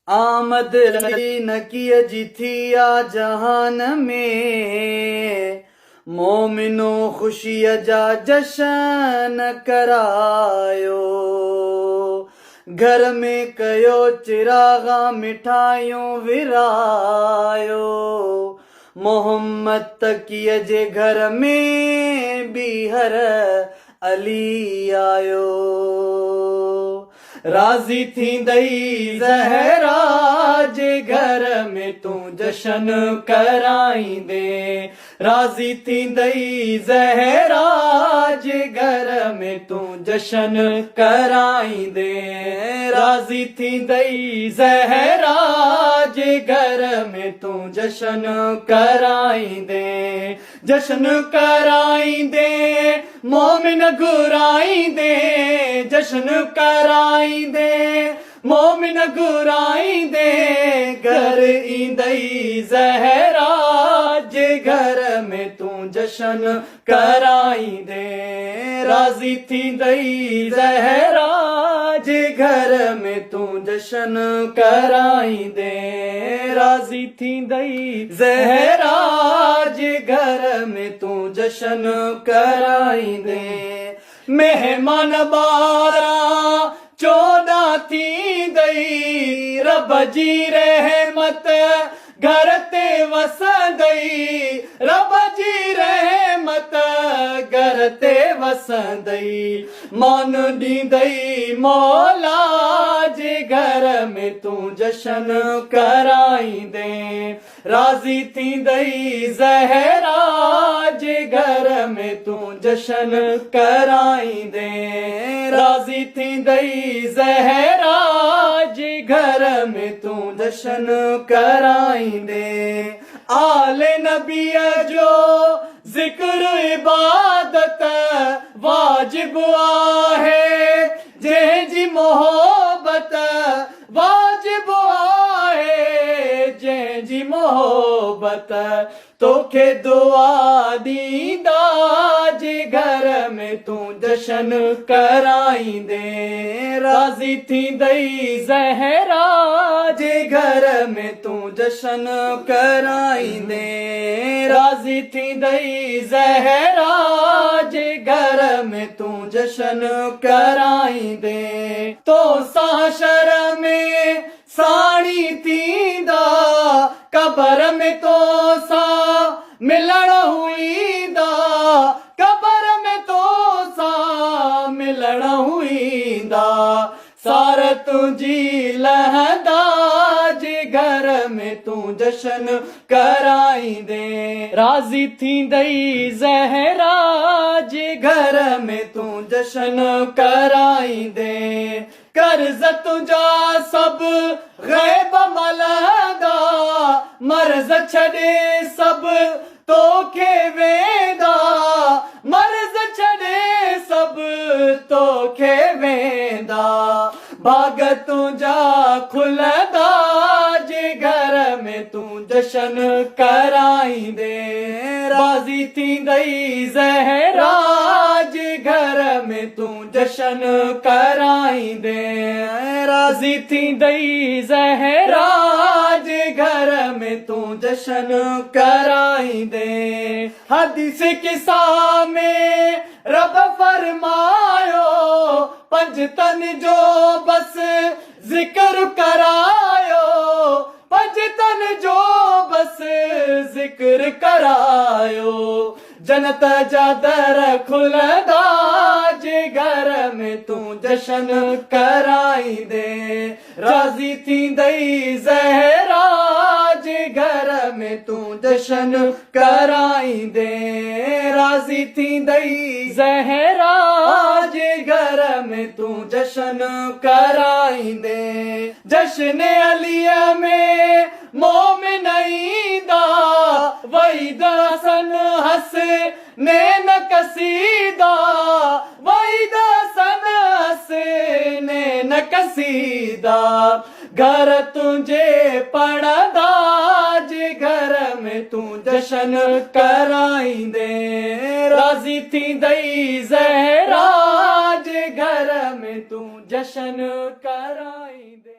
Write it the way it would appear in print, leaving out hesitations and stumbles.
آمد علي نقيء جي ٿي آ جهان ۾، مومنو خوشيء جا جشن ڪرايو. گهر ۾ ڪيو چراغان مٺايون ورهايو. محمد تقيء جي گهر ۾ ٻيهر علي آيو. راضي ٿيندئي زهرا جي گهر ۾ تون جشن ڪرائيندين راضي ٿيندئي زهرا جي گهر ۾ تون جشن ڪرائيندين راضي ٿيندئي زهرا جي گهر ۾ تون جشن ڪرائيندين جشن ڪرائيندين مومن گهرائيندين جشن ڪرائيندين مومن گهرائيندين گهر ايندئي زهرا جي گهر ۾ تون جشن ڪرائيندين راضي ٿيندئي زهرا جي گهر ۾ تون جشن ڪرائيندين راضي ٿيندئي زهرا جي گهر ۾ تون جشن ڪرائيندين مهمان ٻارهن چوڏهن ٿيندئي رب جي رحمت گهر تي وسندئي رب جي رحمت گهر تي وسندئي مان ڏيندئي مولا جي گهر ۾ تون جشن ڪرائيندين راضي ٿيندئي زهرا جي گهر ۾ تون جشن ڪرائيندين راضي ٿيندئي زهرا جي گهر ۾ تون جشن ڪرائيندين آل نبيء جو ذڪر عبادت واجب آهي جنهن جي محبت واجب آهي جنهن جي محبت توکي دعا ڏيندا جي گهر ۾ تون جشن ڪرائيندين راضي ٿيندئي زهرا جي گهر ۾ تون جشن ڪرائيندين راضي ٿيندئي زهرا جي گهر ۾ تون جشن ڪرائيندين تو سان شھر ۾ ساڻي ٿيندا قبر ۾ تو سان ملڻ هو ايندا قبر ۾ تو سان ملڻ هو ايندا سار تنهنجي لهندا جي گهر ۾ تون جشن ڪرائيندين راضي ٿيندئي زهرا جي گهر ۾ تون جشن ڪرائيندين قرض تنهنجا سڀ غيب مان لهندا مرض ڇڏي سڀ توکي ويندا مرض ڇڏي سڀ توکي ويندا ڀاڳ تنهنجا کلندا جي گهر ۾ تون جشن ڪرائيندين راضي ٿيندئي زهرا جي گهر ۾ تون جشن ڪرائيندين راضي ٿيندئي زهرا جي گهر ۾ تون جشن ڪرائيندين حديث قصا ۾ رب فرمايو پنج تن جو بس ذڪر ڪرايو پنج تن جو بس ذڪر ڪرايو جنت جا در کلندا جي گهر ۾ تون جشن ڪرائيندين راضي ٿيندئي زهرا جي گهر ۾ تون جشن ڪرائيندين راضي ٿيندئي زهرا جي گهر ۾ تون جشن ڪرائيندين جشن عليء ۾ مومن ايندا وحيد حسن حس نين قصيدا وحيد حسن حس نين قصيدا گهر تنهنجي پڙهندا جي گهر ۾ تون جشن ڪرائيندين راضي ٿيندئي زهرا جي گهر ۾ تون جشن ڪرائيندين.